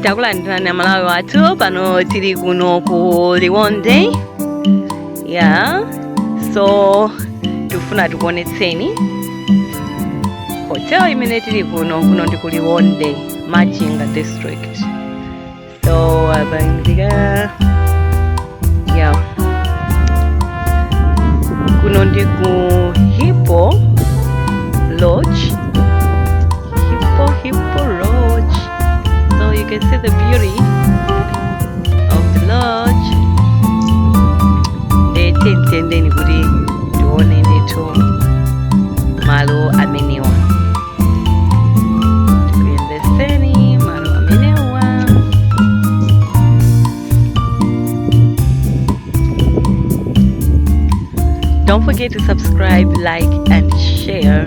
Takulandirani Amalawi wathu pano tili kuno ku Liwonde. Yeah, so tikufuna tikuonetseni hotel imene tili kuno. Kuno ndi ku Liwonde, Machinga District. So abangika, yeah, kuno ndi ku Hippo Lodge. Hippo Lodge. So you can see the beauty of the lodge. Ndetendeni kuti tione ndithu malo amenewa, tikuyendeseni malo amenewa. Don't forget to subscribe, like and share.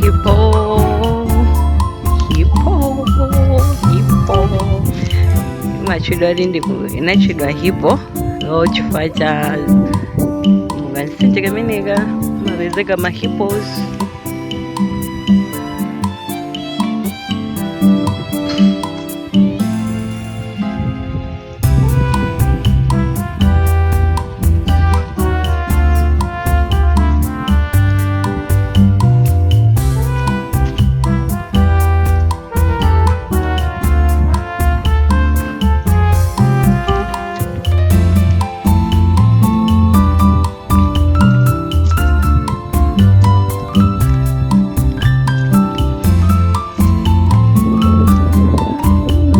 Hippo, Hippo, Hippo. Imatchedwa ali ndi inatchedwa Hippo chifukwa cha mukamtsinje kameneka mapezeka ma hippos.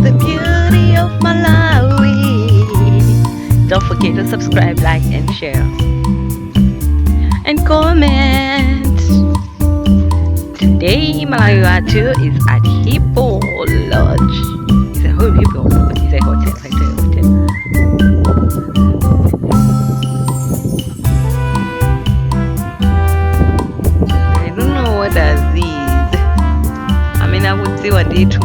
The beauty of Malawi. Don't forget to subscribe, like, and share. And comment. Today, Malawi Wathu is at Hippo Lodge. It's a whole Hippo, but it's a hotel, hotel, hotel. I don't know what are these. Amene akudziwa ndithu.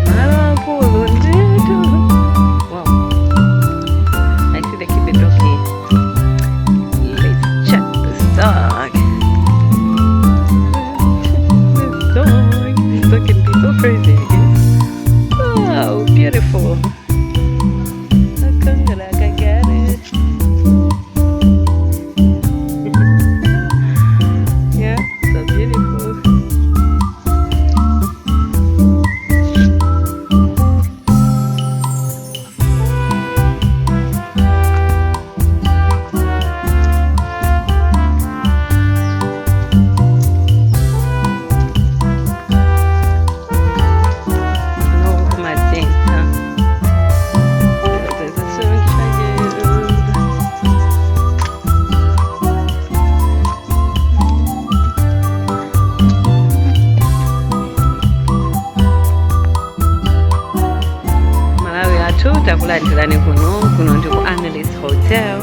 Malo ndithu. Wow. I see they keep a dog here. Let's check this dog. This dog. This dog can be so crazy, I guess. Wow, beautiful. I get it. Yeah, so beautiful. No, kumatentha. There's a sunshine. Malawi athu, takulandirani kuno. Kuno ndi ku Amaryllis Hotel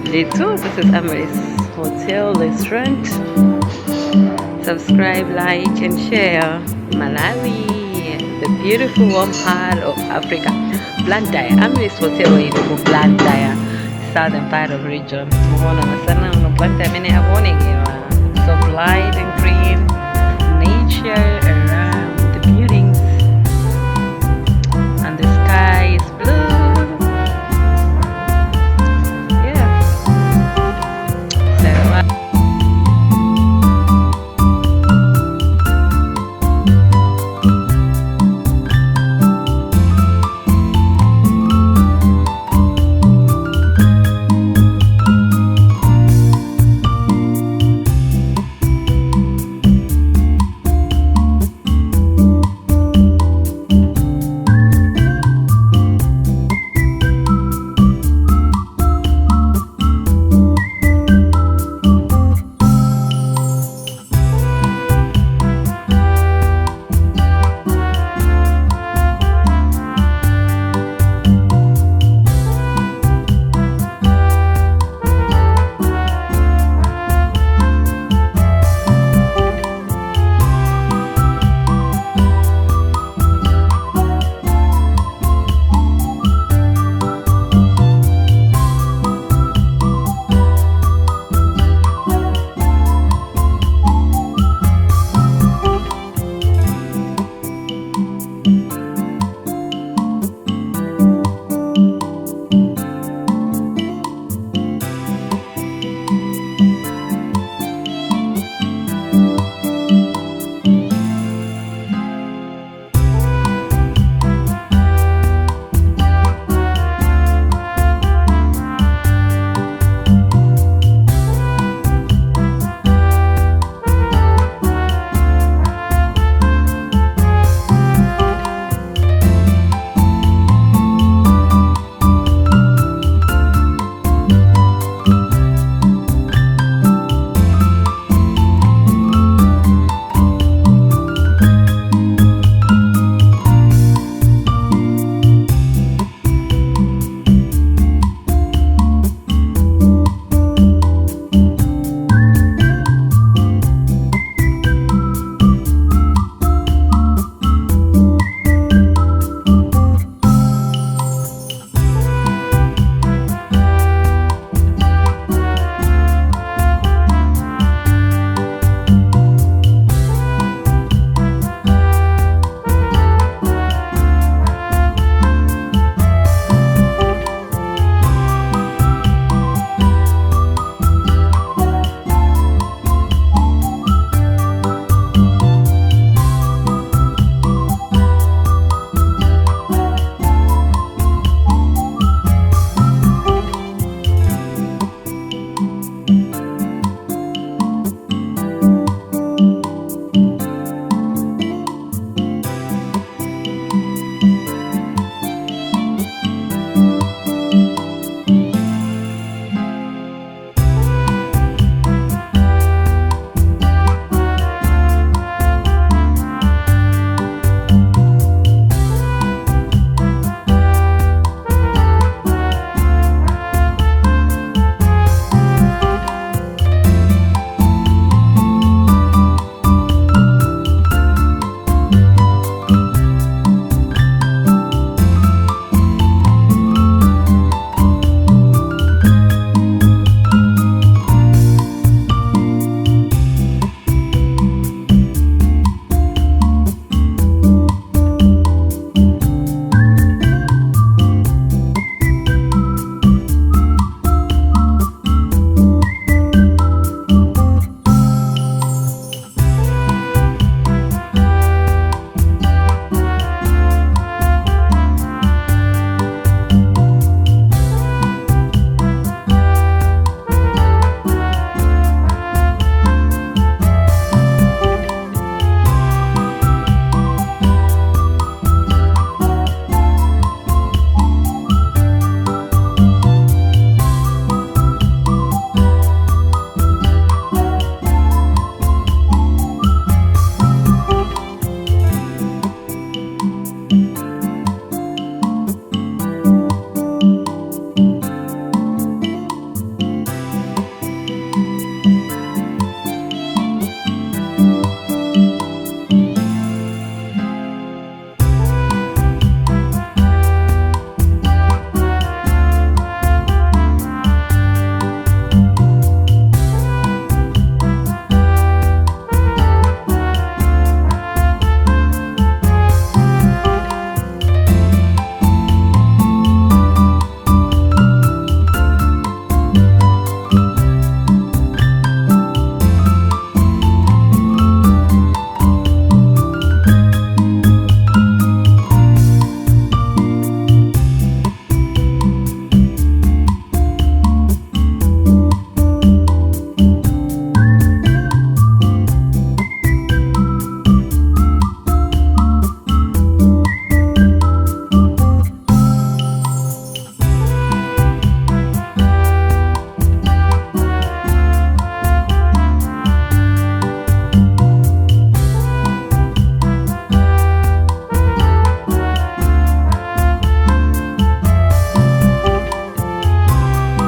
ndithu. This is Amaryllis Hotel Restaurant. Subscribe, like and share. Malawi, the beautiful warm heart of Africa. Blantyre, Amaryllis Hotel ili ku Blantyre, southern part of region. Mukuona masana uno Blantyre amene akuonekera, so bright and